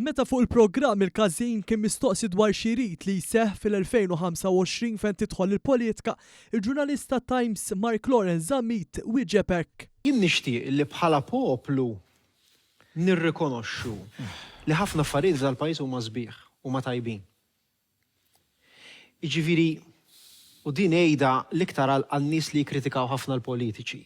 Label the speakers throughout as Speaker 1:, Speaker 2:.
Speaker 1: Meta fuq il-programm Il-Każin kien mistoqsi dwar xi jrid li jseħħ fil-2025 fejn tidħol il-politika, il-ġurnalist tat-Times Mark Laurence Zammit wieġeb hekk.
Speaker 2: Jien nixtieq li bħala poplu nirrikonoxxu li ħafna affarijiet f'dal-pajjiż huma sbieħ, huma tajbin. Jiġifieri, u din ngħidha l-iktar għan-nies li jikkritikaw ħafna l-politiċi,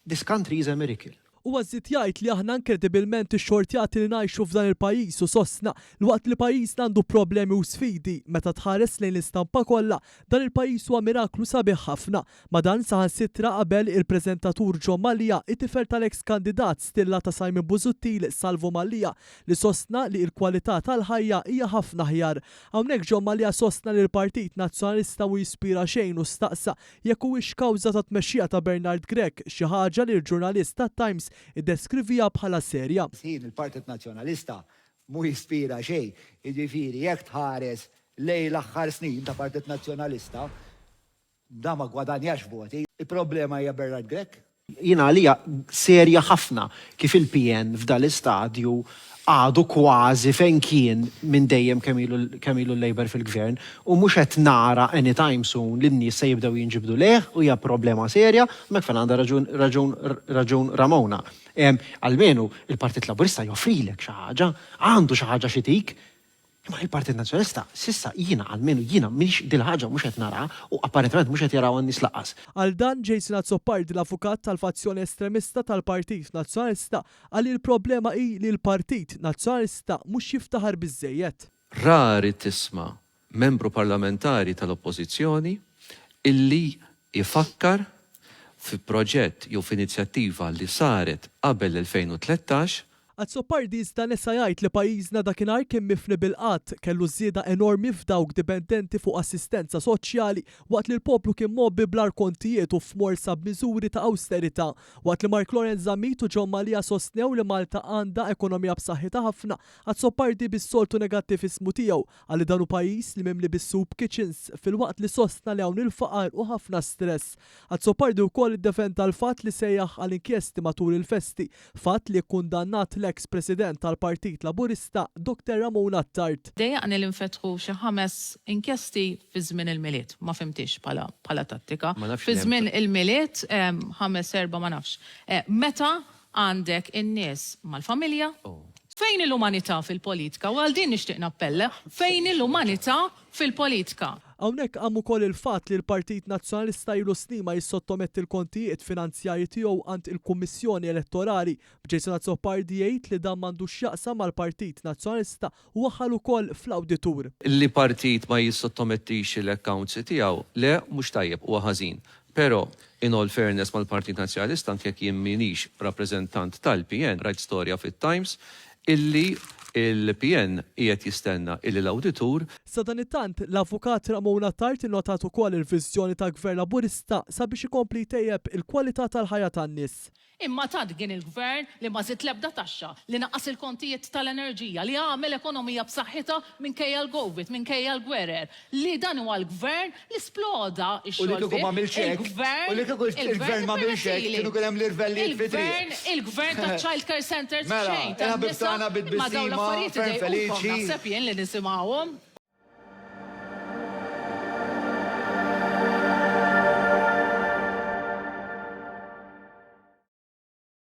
Speaker 2: this country is a miracle.
Speaker 1: Huwa żied jgħid li aħna inkredibilment ixxortjati li ngħixu f'dan il-pajjiż u sostna li waqt li pajjiżna għandu problemi u sfidi, meta tħares lejn l-istampa kollha, dan il-pajjiż huwa miraklu sabiħ ħafna. Ma' dan saħansitra qabel il-preżentatur John Mallia, it-tifel tal-eks kandidat stilla ta' Simon Busuttil, Salvu Mallia, li sostna li il-kwalità tal-ħajja hija ħafna aħjar. Hawnhekk John Mallia sostna li l-Partit Nazzjonalista mhu jispira xejn u staqsa jekk huwiex kawża tat-tmexxija ta' Bernard Grech, xi ħaġa li l-ġurnalist tat-Times iddeskriviha bħala serja.
Speaker 3: Sin il-Partit Nazzjonalista mhu jispira xejn, jiġifieri jekk tħares lejn l-aħħar snin ta' Partit Nazzjonalista, Da ma ggwadanjax voti. Il-problema hija Bernard Grech.
Speaker 2: Jiena għalija serja ħafna kif il-PN f'dal-istadju għadu kważi fejn kien minn dejjem kemm ilu kemm ilu l-Labour fil-Gvern u mhux qed nara anytime soon li n-nies se jibdew jinġibdu lejh u hija problema serja, hemmhekk fejn għandha raġun raġun raġun Ramona. Almenu il-Partit Laburista joffrilek xi ħaġa, għandu xi ħaġa x'itik. Imma il-Partit Nazzjonalista s'issa jiena almenu jiena m'iniex dil-ħaġa mhux qed naraha u apparentement mhux qed jarawha n-nies lanqas.
Speaker 1: Għal dan, Jason Azzopardi, l-avukat tal-fazzjoni estremista tal-Partit Nazzjonalista, qal li l-problema hi li l-Partit Nazzjonalista mhux jiftaħar biżżejjed.
Speaker 4: Rari tisma' membru parlamentari tal-Oppożizzjoni illi jfakkar fi proġett jew f'inizjattiva li saret qabel l-2013
Speaker 1: Azzopardi iżda nesa jgħid li pajjiżna dakinhar kien mifni bil-qgħad, kellu żieda enormi f'dawk dipendenti fuq assistenza soċjali waqt li l-poplu kien mgħobbi bl-agħar kontijiet u f'morsa b'miżuri ta' awsterità. Waqt li Mark Laurence Zammit u John Mallia sostnew li Malta għandha ekonomija b'saħħitha ħafna, Azzopardi bis-soltu negattiviżmu tiegħu qal li dan hu pajjiż li mimli bis-soup kitchens filwaqt li sostna li hawn il-faqar u ħafna stress. Azzopardi wkoll iddefenda l-fatt li sejjaħ għal inkjesti matul il-festi Fatt li kkundannat l-eks President tal-Partit Laburista, Doctor Ramon Attard.
Speaker 5: Dejjaqni li nfetħu xi ħames inkjesti fi żmien il-Milied. Ma fhimthiex bħala bħala tattika.
Speaker 4: Ma nafx
Speaker 5: Fi
Speaker 4: li hemm
Speaker 5: żmien il-Milied, ħames, erbgħa ma nafx. Meta għandek in-nies mal-familja, Fejn hi l-umanità fil-politika? U għal din nixtieq nappella, fejn hi l-umanità fil-politika?
Speaker 1: Hawnhekk qam ukoll il-fatt li l-Partit Nazzjonalista ilu snin ma jissottometti l-kontijiet finanzjarji tiegħu għand il-Kummissjoni Elettorali, b'Jason Azzopardi jgħid li dan m'għandux x'jaqsam mal-Partit Nazzjonalista u waħħal ukoll fl-awditur.
Speaker 4: Li partit ma jissottomettix l-accounts tiegħu, le, mhux tajjeb, huwa ħażin. Però, in all fairness mal-Partit Nazzjonalista, anke jekk jien m'iniex rappreżentant tal-PN, rajt storja fit-Times illi l-PN qiegħed jistenna illi l-awditur,
Speaker 1: Sadanittant, l-Avukat Ramon Attard innotat ukoll il-viżjoni ta' Gvern Laburista sabiex ikompli jtejjeb il-kwalità tal-ħajja tan-nies.
Speaker 5: Imma tant kien il-Gvern li ma żied l-ebda taxxa, li naqqas il-kontijiet tal-enerġija, li għamel ekonomija b'saħħitha minkejja l-Covid, minkejja l-gwerer, li dan huwa l-Gvern li sploda
Speaker 3: U li
Speaker 5: x-xogħol
Speaker 3: kieku
Speaker 5: fih,
Speaker 3: m'għamilx hekk, u
Speaker 5: il-Gvern,
Speaker 3: li kieku
Speaker 5: il-Gvern,
Speaker 3: il-Gvern m'għamilx hekk,
Speaker 5: ippermettili,
Speaker 3: kienu kien hemm l-irvellijiet fit-triq.
Speaker 5: il-Gvern, il-Gvern taċ-child care centres
Speaker 3: Mela,
Speaker 5: b'xejn,
Speaker 3: il-ħabib
Speaker 5: tan-nisa,
Speaker 3: tagħna
Speaker 5: imma dawn
Speaker 3: bit-tbissima,
Speaker 5: l-affarijiet
Speaker 3: ferm
Speaker 5: idejqukom
Speaker 3: feliċi.
Speaker 5: naħseb jien li nisimgħuhom.